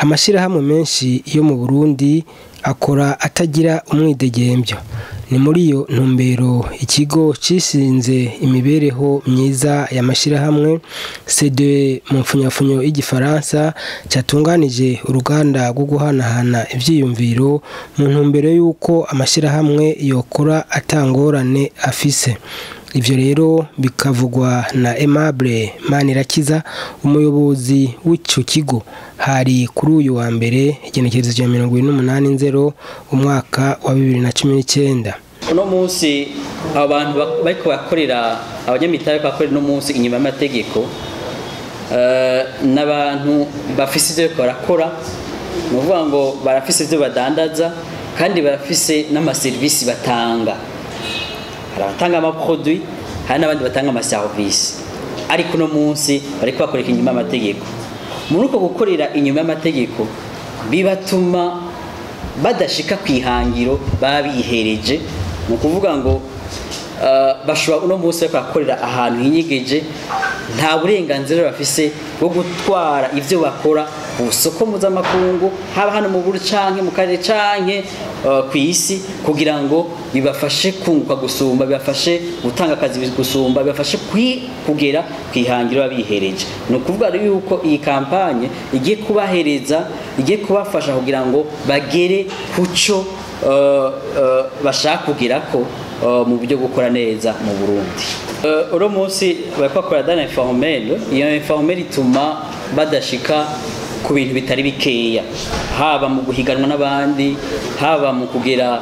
Amashirahamwe menshi yo mu Burundi akora atagira umwidegembyo. Ni muri iyo ntumbero ikigo cishinze imibereho myiza y'amashirahamwe CDE mu mfunyafunyo y'igifaransa catunganije uruganda rwo guhanahana ivyiyumviro mu ntumbero y'uko amashirahamwe yokora atangorane afise. Ivyo rero bikavugwa na Aimable Manirakiza, umuyobozi w'ico kigo. Hari kuri uyu wa mbere igenekerezo rya 28 nzero umwaka wa 2019. Uno munsi abantu bariko bakorera abanyamitahe bakorera no munsi inyuma y'amategeko, n'abantu bafise ivyo barakora, ni ukuvuga ngo barafise ivyo badandaza kandi barafise n'amaserivisi batanga. Hari abatanga amaproduit, hari n'abandi batanga amaserivisi, ariko uno munsi bariko bakorera inyuma y'amategeko. Muri uko gukorera inyuma y'amategeko bibatuma badashika kwihangiro babihereje. Ni ukuvuga ngo bashobora uno munsi bariko bakorera ahantu hinyegeje, nta burenganzira bafise bwo gutwara ivyo bakora ku soko mpuzamakungu, haba hano mu Burundi canke mu karere canke kw'isi, kugira ngo bibafashe kunguka gusumba, bibafashe gutanga akazi gusumba, bibafashe kugera kwihangiro babihereje. Ni ukuvuga rero yuko iyi kampanye igiye kubahereza, igiye kubafasha kugira ngo bagere kuco bashaka kugerako mu buryo gukora neza mu Burundi. Uno munsi bariko bakora dans l'informel. Iyo informel ituma badashika ku bintu bitari bikeya, haba mu guhiganwa n'abandi, haba mu kugera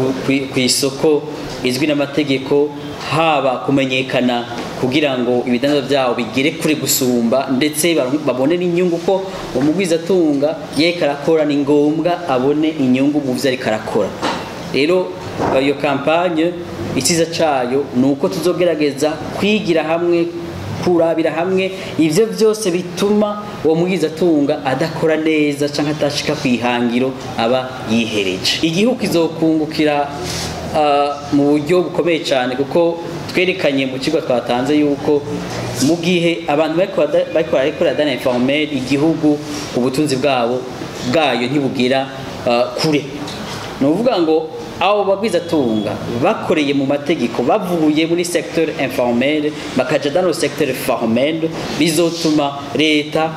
ku isoko izwi n'amategeko, haba kumenyekana kugira ngo ibidandazwa byabo bigere kure gusumba, ndetse babone n'inyungu, ko umugwizatunga yeka arakora ni ngombwa abone inyungu mu vyo ariko arakora. Rero iyo kampanye icyiza cayo ni uko tuzogerageza kwigira hamwe, kurabira hamwe ivyo vyose bituma uwo mugwizatunga adakora neza canke atashika kwihangiro aba yihereje. Igihugu kizokungukira mu buryo bukomeye cyane, kuko twerekanye mu kigo twatanze yuko mu gihe abantu bariko barakora dans l'informel, igihugu ubutunzi bwabo bwayo ntibugira kure. Ni ukuvuga ngo abo bagwizatunga bakoreye mu mategeko, bavuye muri secteur informel bakaja dans le secteur formel, bizotuma leta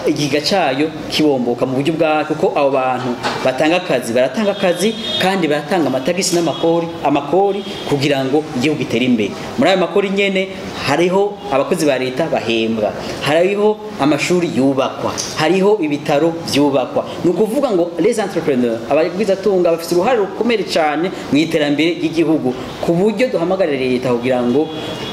igiga cayo kibomboka mu buryo bwa, kuko abo bantu batanga akazi, baratanga akazi kandi baratanga amatagisi n'amakori, amakori kugira ngo igihugu gitere imbere. Muri ayo makori nyene hariho abakozi ba leta bahembwa, hariho amashuri yubakwa, hariho ibitaro vyubakwa. Ni ukuvuga ngo les entrepreneurs, abagwizatunga, bafise uruhare rukomeye cyane mu iterambere ry'igihugu, ku buryo duhamagarira leta kugira ngo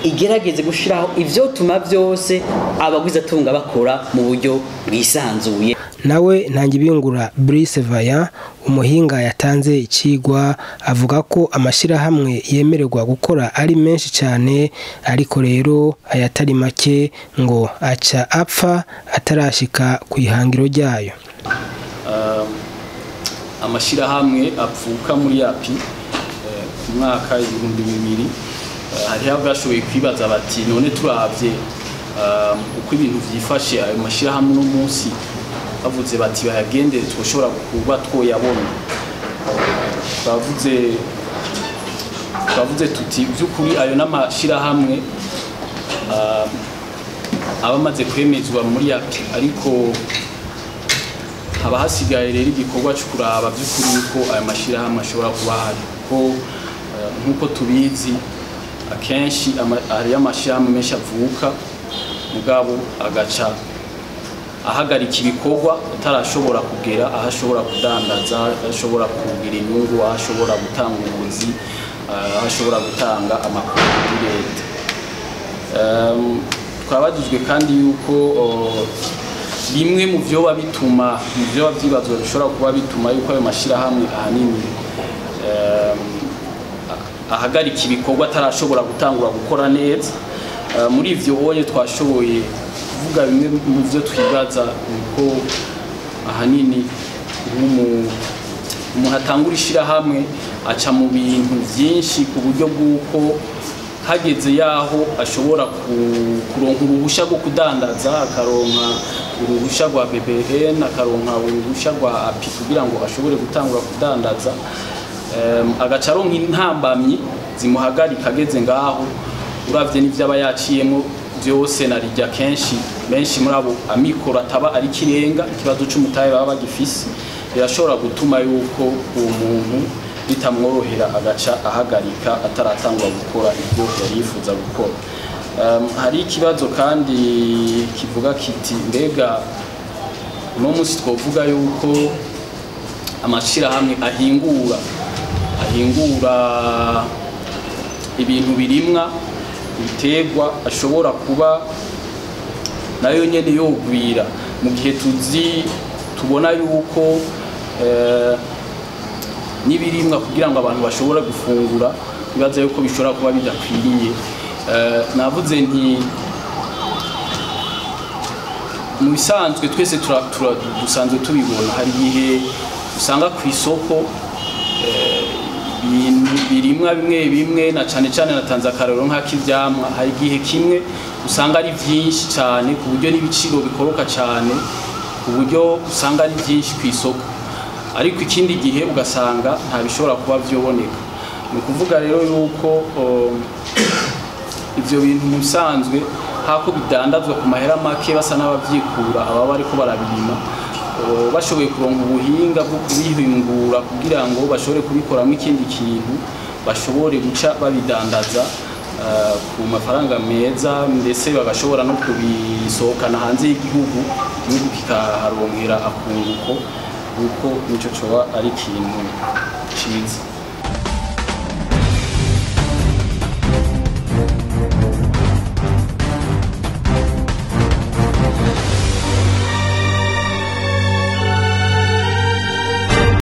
igerageze gushiraho ivyo tuma byose abagwizatunga bakora mu buryo bwisanzuye. Nawe Ntangibingura Brice Vaillant, umuhinga yatanze icigwa, avuga ko amashirahamwe yemererwa gukora ari menshi cyane, ariko rero ayatari make ngo aca apfa atarashika kwihangiro ryayo. Amashirahamwe apfuka muri API ku mwaka 2000, hariho abashoboye kwibaza bati none turavye uko ibintu vyifashe, ayo mashirahamwe no munsi bavuze bati bayagendere twoshobora kuba twoyabona. Twavuze tuti by'ukuri ayo n'amashirahamwe abamaze kwemezwa muri API, ariko haba hasigaye rero igikorwa cyo kuraba by'ukuri yuko ayo mashirahamwe ashobora kuba ahari, kuko nk'uko tubizi akenshi hariyo amashirahamwe menshi avuka mugabo agaca ahagarika ibikorwa atarashobora kugera aho ashobora kudandaza, aho ashobora kugira inyungu, aho ashobora gutanga ubuzi, aho ashobora gutanga amakuru kuri leta. Twabajijwe kandi yuko bimwe mu vyoba bituma, mu vyoba vyibazwa bishobora kuba bituma yuko ayo mashirahamwe ahanini ahagarika ibikorwa atarashobora gutangura gukora neza. Muri ivyo bonye twashoboye kuvuga bimwe mu vyo twibaza, uko ahanini umuntu atangura ishirahamwe aca mu bintu vyinshi, ku buryo bw'uko hageze yaho ashobora kuronka uruhusha rwo kudandaza, akaronka uruhusha rwa BBN, akaronka uruhusha rwa API kugira ngo ashobore gutangura kudandaza, agaca aronka intambamyi zimuhagarika ageze ngaho. Uravye n'ivyo aba yaciyemo byose, narijya kenshi benshi muri abo amikoro ataba ari kirenga, ikibazo c'umutahe baba bagifise, birashobora gutuma yuko uwo muntu bitamworohera, agaca ahagarika ataratangura gukora ibyo yari yifuza gukora. Hari ikibazo kandi kivuga kiti: mbega uno munsi twovuga yuko amashirahamwe ahingura ibintu birimwa, ibiterwa, ashobora kuba nayo nyene yogwira mu gihe tuzi tubona yuko n'ibirimwa kugira ngo abantu bashobore gufungura, bibaza yuko bishobora kuba bidakwiriye? Navuze nti mu bisanzwe twese dusanzwe tubibona, hari igihe usanga ku isoko ibintu birimwa bimwe bimwe, na cane cane natanze akarorero nk'ak'ivyamwa, hari igihe kimwe usanga ari vyinshi cane ku buryo n'ibiciro bikoroka cane, ku buryo usanga ari byinshi ku isoko, ariko ikindi gihe ugasanga nta bishobora kuba vyoboneka. Ni ukuvuga rero yuko ivyo bintu mu bisanzwe hako bidandazwa ku mahera make basa n'abavyikura, ababa bariko barabirima bashoboye kuronka ubuhinga bwo kubihingura kugira ngo bashobore kubikoramo ikindi kintu, bashobore guca babidandaza ku mafaranga meza, ndetse bagashobora no kubisohokana hanze y'igihugu, igihugu kikaharonkera akunguko, kuko nico coba ari ikintu ciza.